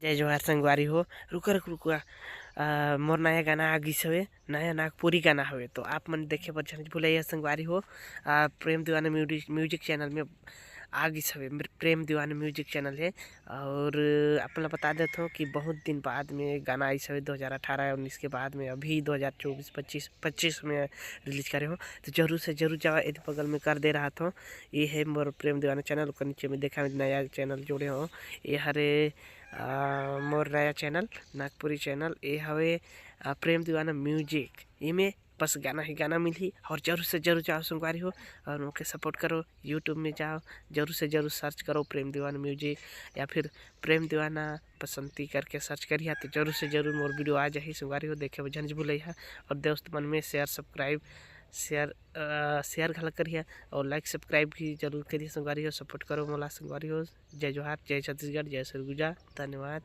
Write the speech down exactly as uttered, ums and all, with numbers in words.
जय जोहार संगवारी हो। रुका, रुका, रुका। आ, मोर नया गाना आ गिस हवे, नया नागपुरी गाना हवे, तो आप मन देखे बर झन भुलैया संगवारी हो। आ, प्रेम दीवाना म्यूजिक, म्यूजिक चैनल में आ गिस हवे। प्रेम दीवाना म्यूजिक चैनल है। और अपन ला बता देत हूँ कि बहुत दिन बाद में गाना आइस हवे, दो हज़ार अठारह उन्नीस के बाद में, अभी दो हज़ार चौबीस पच्चीस पच्चीस में रिलीज करे हो, तो जरूर से जरूर जावा, एदे बगल में कर दे रहा था। ये है मोर प्रेम दीवाना चैनल, ओकर नीचे में देखा नया चैनल जोड़े हो। ये हरे आ, मोर नया चैनल, नागपुरी चैनल, ये हवे आ, प्रेम दीवाना म्यूजिक। एमे बस गाना ही गाना मिलही, और जरूर से जरूर जाओ संगवारी हो, और मोके सपोर्ट करो। यूट्यूब में जाओ, जरूर से जरूर सर्च करो प्रेम दीवाना म्यूजिक, या फिर प्रेम दीवाना बसंती करके सर्च करिहा, तो जरूर से जरूर मोर वीडियो आ जाही संगवारी हो, देखे बर झन भुलैहा। और दोस्त मन में शेयर, सब्सक्राइब, शेयर, अ, शेयर घला करिहा, और लाइक सब्सक्राइब भी जरूर करिहा संगवारी हो। सपोर्ट करो मोला संगवारी हो। जय जोहार, जय छत्तीसगढ़, जय सरगुजा। धन्यवाद।